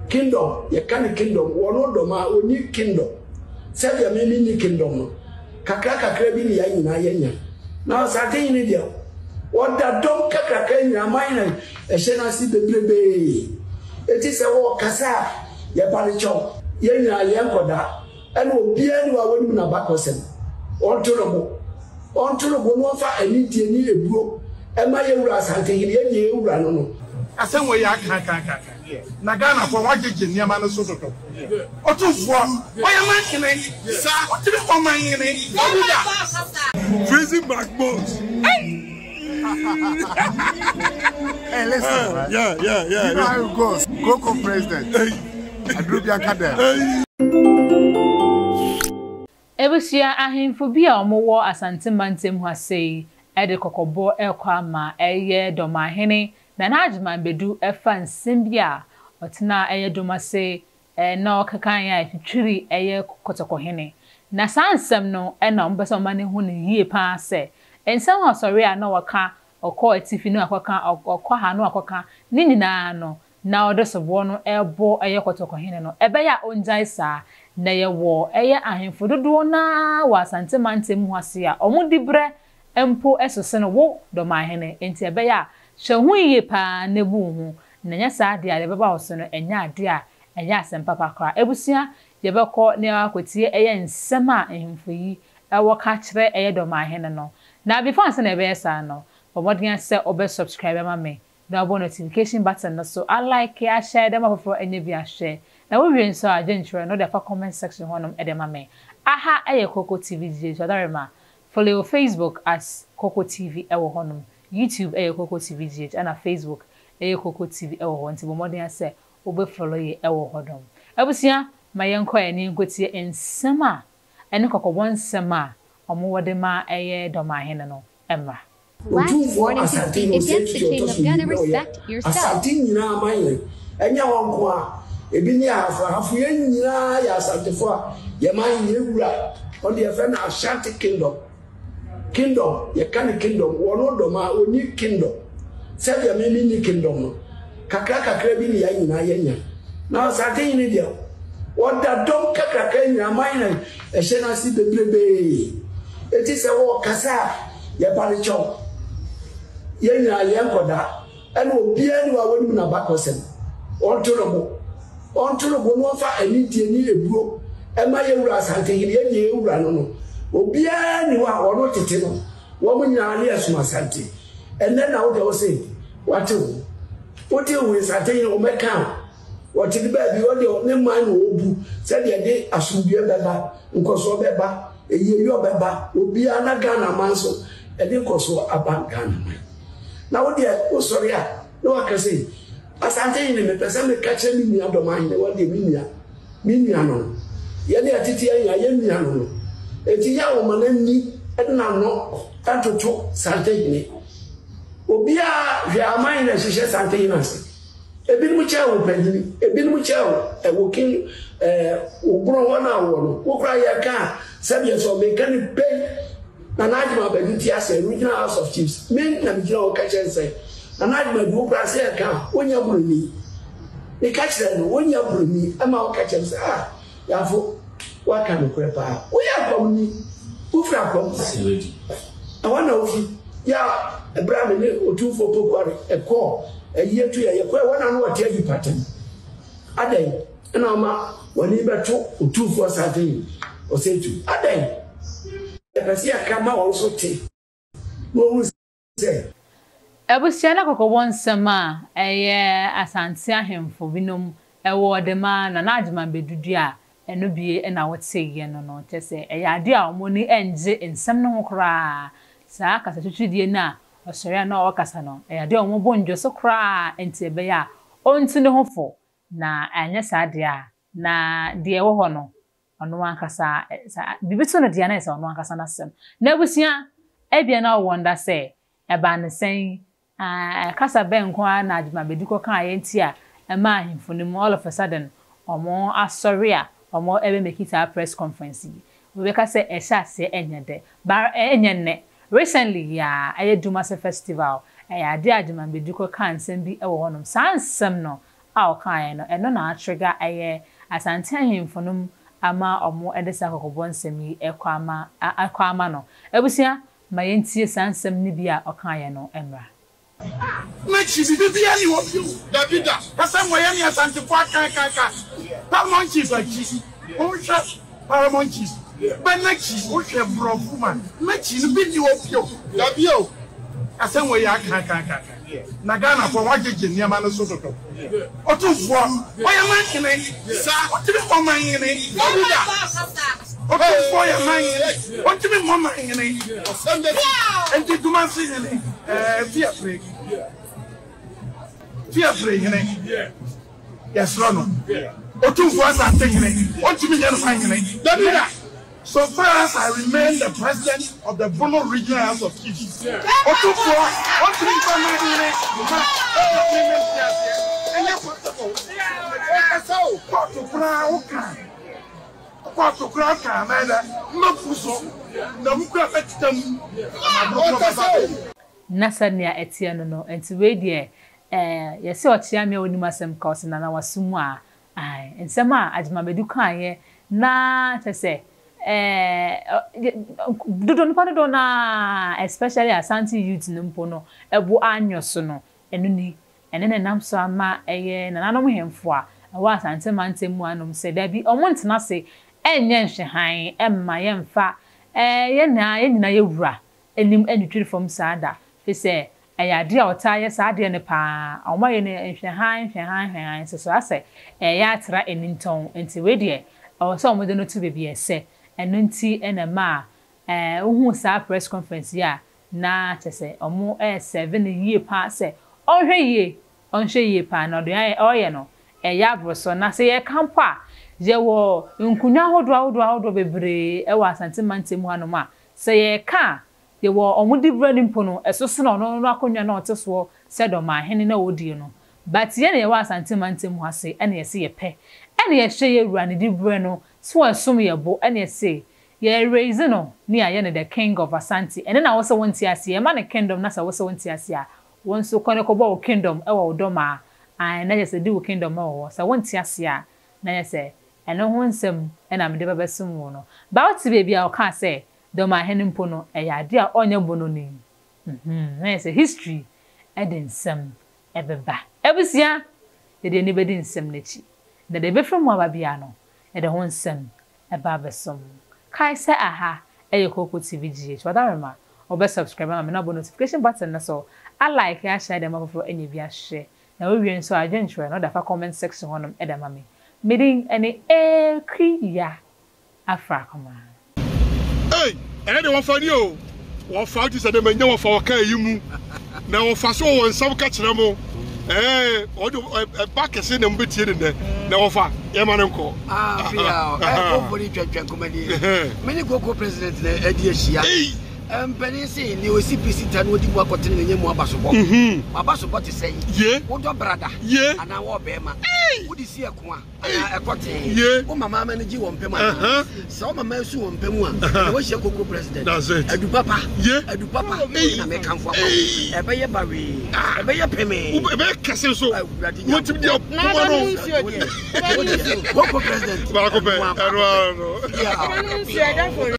Kingdom, yɛka no kingdom, wɔno dɔm a ɔnni kingdom. Sɛdeɛ me menni kingdom no, kakra kakra bi ne yɛn nyinaa yɛnya. Na Ɔsantehene deɛ, ɔda dɔm kakraka nyinaa, man na ɛhyɛ no ase bebrebee. Enti sɛ wɔkasa a, yɛpa no kyɛw. Yɛn nyinaa yɛn nkɔdaa, ɛna obiara nni hɔ a wɔnim n'abakɔsɛm. Ɔnto ne bo. Ɔnto ne bo na ɔmfa anidie ne ebuo mma yɛn wura Asantehene, yɛn deɛ yɛn wura no no. Asɛm wei yɛ aka aka aka aka na Ghana foɔ wɔagyegye nneɛma no so dodo. Otumfoɔ ɔyɛ man hene saa ɔtumi bɔ man hene ɔwu da. Freezing backbones. Hey, listen. Yeah. You know how it goes. Coco president. Hey. Adrubia Kader. Hey. Abusua ahemfo bi a wɔwɔ Asante mantam ha sei de kɔkɔbɔ rekɔ ama ɛyɛ Dɔmahene Nana Agyeman Badu ɛfa nsɛm bi a ɔtenaa ɛyɛ dɔm ase na ɔkekaeɛ a ɛtwitwiri ɛyɛ Kɔtɔkɔhene. Na saa nsɛm no na wɔpɛ sɛ wɔma no hu no yie pa ara sɛ nsɛm a ɔsɔre a na ɔka, ɔkɔ atifi na wakɔka, ɔkɔ ha na wakɔka, ne nyinaa no na ɔde soboɔ no rebɔ ɛyɛ Kɔtɔkɔhene no. Ɛbɛyɛ a ɔngyae saa. Na yɛwɔ ɛyɛ ahemfo dodoɔ no ara wɔ Asante mantam mu ha se a wɔn diberɛ mpo so sene wo, Dɔmahene, enti ɛbɛyɛ a hwɛ ho yie pa ara na bu wo ho, na nyɛ saa deɛ a deɛ ɛbɛba wo so no ɛnyɛ adeɛ a ɛyɛ asɛm papa koraa. Abusua, yɛbɛkɔ na yɛakɔtie ɛyɛ nsɛm a ahemfo yi wɔ ka kyerɛ ɛyɛ Dɔmahene no. Na before ansa na yɛbɛyɛ saa no, bɔ mmɔden ara sɛ wobɛ subscribe ama me na wabɔ notification button no so, a like, a share de ama afoforɔ anya bi ahwɛ. Na wo wie nso a, adwenkyerɛ no wode afa comment section hɔ nom de ama me. Aha yɛ Koko TV GH, Ɔdarema. Follow yɛ wɔ Facebook as Koko TV wɔ hɔ nom. YouTube yɛ Koko TV GH ɛna Facebook yɛ Koko TV wɔ hɔ nti bɔ mmɔden ara sɛ wo bɛ follow yɛ wɔ hɔ nom. Abusua ma yɛnkɔ ɛ na yɛnkɔtie nsɛm a ɛne kɔkɔbɔ nsɛm a wɔn wɔ de ma ɛyɛ Dɔmahene no mmra. Otumfoɔ Asante na Osei Tutu ɔtɔ so mmienu na ɔyɛ Asante nyinaa man hene. Ɛnyɛ hɔ nko ara, ebi ne Ahafo. Ahafo yɛn nyinaa yɛ Asantefo a yɛn man hene, yɛn wura, ɔno deɛ yɛfrɛ no Ashanti Kingdom. Kingdom, yɛka no kingdom, wɔn dɔm a wɔnni kingdom. Sɛdeɛ me menni kingdom no, kakra kakra bi ne yɛn nyinaa yɛnya. Na Asante hene deɛ, ɔda dɔm kakraka nyinaa man na ɛhyɛ no ase bebrebee. Enti sɛ wɔkasa a, yɛpa no kyɛw. Yɛn nyinaa yɛn nkɔdaa, ɛna obiara ni hɔ a wɔnim n'abakɔsɛm. Ɔnto no bo. Ɔnto no bo na ɔmfa anidie ne ebuo ɛma yɛn wura Asantehene, yɛn deɛ yɛn wura no no. Obiara ni hɔ a ɔno tete no, wɔn nyinaa ne yɛsom Asante. Ɛnnɛ na wo deɛ wo se wate wo ho. Wote wo ho Asantehene wɔbɛka wo. Wɔte ne baabi, ɔdeɛ ne man na ɔbu sɛdeɛ ɛde asomdwoeɛ bɛba, nkɔsoɔ bɛba, ɛyieyɔ bɛba, obiara na Ghana man so ɛde nkɔsoɔ aba Ghana man. Na wo deɛ wosɔre a na waka sɛ Asante hene mepɛ sɛ meka kyerɛ me nua Dɔmahene wɔdeɛ me nua, me nua no no, yɛne ɛtete anya yɛ nua no no, enti yɛ a wɔma no ani n'ano ntoto Sante hene. Obiara hwɛ aman na ɛhyehyɛ Sante hene ase. Ebinom kyɛɛ wo panyin, ebinom kyɛɛ wo ɛwɔ kin ɛɛ wo bono hɔ na wɔ no. Wo koraa yɛ ka a sɛdeɛ sɛ ɔmeka ne pɛn na n'adwuma abɛdu ti asɛ Regional House of Chiefs. Me na megyina hɔ ka kyerɛ sɛ na n'adwuma adu wo koraa sɛ yɛ ka a wonyɛ buroni. Meka kyerɛ no wonyɛ buroni ɛma ɔka kyerɛ me sɛ ah Yafo, woaka nokorɛ paa. Woyɛ Akwamni. Wofiri Akwam. Ɛhɔ na wofi. Yɛ a ɛberɛ a me ne Otumfoɔ Pokuare ɛkɔɔ ayie to yɛ, yɛkɔɛ hɔ na na ɔte ayi patam. Adɛn na ɔma w'ani bɛto Otumfoɔ Asantehene Osei Tutu? Adɛn? Yɛpɛ sɛ yɛka ma wɔn nso te na wɔhunu sɛ. Abusua no kɔkɔbɔ nsɛm a ɛyɛ Asante ahemfo binom wɔ de ma Nana Agyeman Badu dua a ɛno bie na woteeɛ no no, kyerɛ sɛ ɛyɛ adeɛ a wɔn ani nnye nsɛm no ho koraa. Saa kasatwitwideɛ no a ɔsɔre a na ɔrekasa no, ɛyɛ adeɛ a wɔbɔ nnwo so koraa, enti ɛbɛyɛ a ɔntu ne ho fo, na anyɛ saa deɛ a, na deɛ ɛwɔ hɔ no, Ɔno ankasa, sɛ biribi to no deɛ a, na ayɛ sɛ ɔno ankasa n'asɛm. N'abusua, ebia na wɔwɔnda sɛ, ɛbaa no sɛn, kasa bɛn nko ara na Agyemang Badu kɔkaeɛ nti a ɛmaa ahemfo no mu all of a sudden wɔn asɔre a wɔn bɛ make saa press conference yi. Obi bɛka sɛ ɛhyɛ aseɛ ɛnyɛ dɛ, but ɛnyɛ nnɛ. Recently yi ara, ɛyɛ Dumase festival, ɛyɛ adeɛ a Agyemang Badu kɔkaa nsɛm bi wɔ hɔnom. Saa nsɛm no, a ɔkaeɛ no, ɛno na atrigger ɛyɛ Asante ahemfo nom ama wɔde saa kɔkɔbɔ nsɛm yi rekɔ ama akɔ ama no. Abusua, ma yɛntie saa nsɛm no bi a ɔkaeɛ no mmra. M'akyi biribi biara nni hɔ bio. Dabi da. Kasa nwɔyɛ ne Asantefo akaakaka. Paramount Chief akyi, wohwɛ Paramount Chief bɛ n'akyi, wohwɛ borɔfo ma n'akyi no bi nni hɔ bio. Dabi o. Kasa nwɔyɛ akaakaka. Na Ghanafoɔ wɔagyegye nneɛma no so dodo. Otumfoɔ, ɔyɛ manhene. Ɔtumi mmɔ manhene. Dabi da. Otumfoɔ yɛ manhene. Ɔntumi mmɔ manhene. Enti Dumase hene, ɛɛ Fiapre, Fiapre hene, yɛsrɛ no. Otumfoɔ Asante hene, ɔntumi nyɛ no manhene. Dabi da. So far as I remain the president of the Bono Regional House of Chiefs, Otumfoɔ, ɔntumi mfa manhene mma me mente aseɛ. Ɛnyɛ possible. Ɔkasa o, kɔɔto koraa woka. Kɔɔto koraa ka anaa dɛ mɛfu so na mu koraa mɛteta mu na m'aborɔfo bɛba baabi. Na sɛnea ɛteɛ no no, nti wei deɛ eh, yɛse ɔkyea me a ɔnim asɛm ka, ɔse Nana waso mu a, ae, nsɛm a Agyemang Badu kaeɛ na kyerɛ sɛ eh, dodoɔ, nnipa dodoɔ no ara especially Asante youth no mpo no bo anyɔ so no, ɛno ni. Ɛno na ɛnam so ama ɛyɛ nananom hemfo a ɛwɔ Asante mantam mu anom sɛ dabi, wɔntena ase nyɛ nhwɛhan mma yɛmfa yɛn nyinaa yɛn nyinaa yɛ wura anim ntwitwiri fam saa da, efisɛ ɛyɛ adeɛ a wɔtaa yɛ saa adeɛ no pa ara. Wɔayɛ no nhwɛhan nhwɛhan nhwɛhan nso so asɛ ɛreyɛ atra anintɔn nti wei deɛ ɛwɔ sɛ wɔde no to baabi a ɛsɛ. Ɛno nti na ɛmaa wohuu saa press conference yi a Na kyerɛ sɛ ɔmo ɛɛsɛve no yie paa sɛ ɔnhwɛ yie, ɔnhwɛ yie paa na deɛ ɔɔyɛ no ɛyɛ aboroso. Na sɛ yɛɛka mpo a, yɛwɔ nkonwa ahodoɔ ahodoɔ ahodoɔ bebree ɛwɔ Asante mantam mu hanom a, sɛ yɛɛka a, yɛwɔ ɔmo diberɛ no mpo no, ɛso sene ɔno no akonwa no a ɔte soɔ sɛ Dɔmahene no a ɔdie no. But yɛn a yɛwɔ Asante mantam mu ha se ɛna yɛse yɛpɛ, ɛna yɛhwɛ yɛ wura ne diberɛ no so ɛsom yɛ bo, ɛna yɛse Yɛ raise no ne yɛayɛ no the king of Asante ɛno na wose wonte aseɛ yɛma no kingdom na sɛ wose wonte aseɛ a wo nso kɔ ne kɔbɔ wo kingdom wɔ wo dɔm a ae na kyerɛ sɛ di wo kingdom wɔ hɔ sɛ wonte aseɛ a na kyerɛ sɛ ɛno ho nsɛm na mede ba bɛsom wo no ba wote baabi a ɔkaa sɛ Dɔmahene mpo no ɛyɛ adeɛ a ɔnyɛ bononi mhm na kyerɛ sɛ history de nsɛm ɛbɛba abusua yɛde ani bɛdi nsɛm no akyi na deɛ ɛbɛfiri mu aba biara no yɛde ho nsɛm ɛba abɛsom. Kae sɛ aha yɛ Koko TV GH. Wadarema, wobɛ subscribe ama me na wabɔ notification button no so, a like, ahyɛ de ama foforɔ anya bi ahwɛ. Na wowie nso a, adwenkyerɛ no wode afa comment section hɔnom de ama me. Me din ne Akua Afrakoma. Ei ɛnɛ deɛ wɔfa ni o wɔfa wote sɛ dɛ manya wɔfa wɔka ayi mu na wɔfa so wɔ nsɛm ka kyerɛ mo ɛɛ ɔde ɛba kɛse na mobɛtie ne nnɛ na wɔfa yɛma no nkɔ ɛkɔfo ne twɛntwɛn kɔmani me ne koko president na adi ahyia mpanin se ne osi pisi ta na odi mu akɔtene ne nyɛ mu abasobɔ abasobɔ te sɛn wodɔ brada anaa wɔ bɛrima wode si ɛko a Anaa ɛkɔ tee. Wo mama ama no gye wɔn pɛ mu anaa? Sɛ wo mama asu wɔn pɛ mu a, ɛna woahyia koko president. Adu papa. Adu papa. Na mekamfo ama wo. Ɛbɛyɛ bawee. Ɛbɛyɛ pemee. Ɛbɛyɛ kɛse nso. Wotumi di akoma no. Koko president. Baako pɛ. Ɛno ara no.